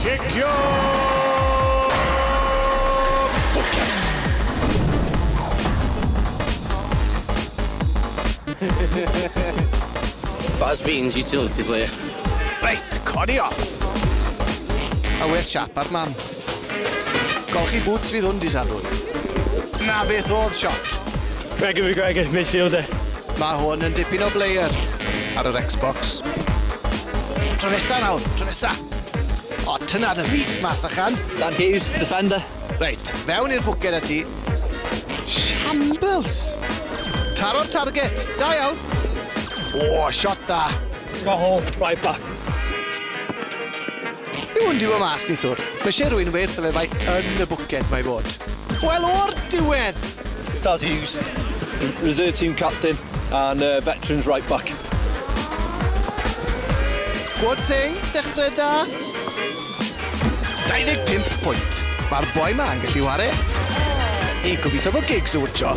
Cicio! Bwced! Baz Beans utility player. Reit, codi off! A well siap ar mam. Golchi boots fydd hwn di Sadwrn. Na beth oedd shot. Gregor McGregor, midfielder. Mae hwn yn dipyn o blayer ar yr Xbox. Tro nesa nawr, tro nesa. O, tyna dy fys mas achan. Dan Hughes, defender. Reit, fewn i'r bwced â ti. Shambles! Taro'r target, da iawn. O, shot da. Scott Hall, right back. Yw hwn 'di bod mas neithiwr? Mae eisiau rhywun werth o fe mai yn y bwced mae fod. Wel, o'r diwedd! Daz Hughes, reserve team captain and veterans right back. Good thing, dechrau da. 25 pwynt. Mae'r boi ma yn gallu ware. I gobeithio bod Giggs yn wtsio.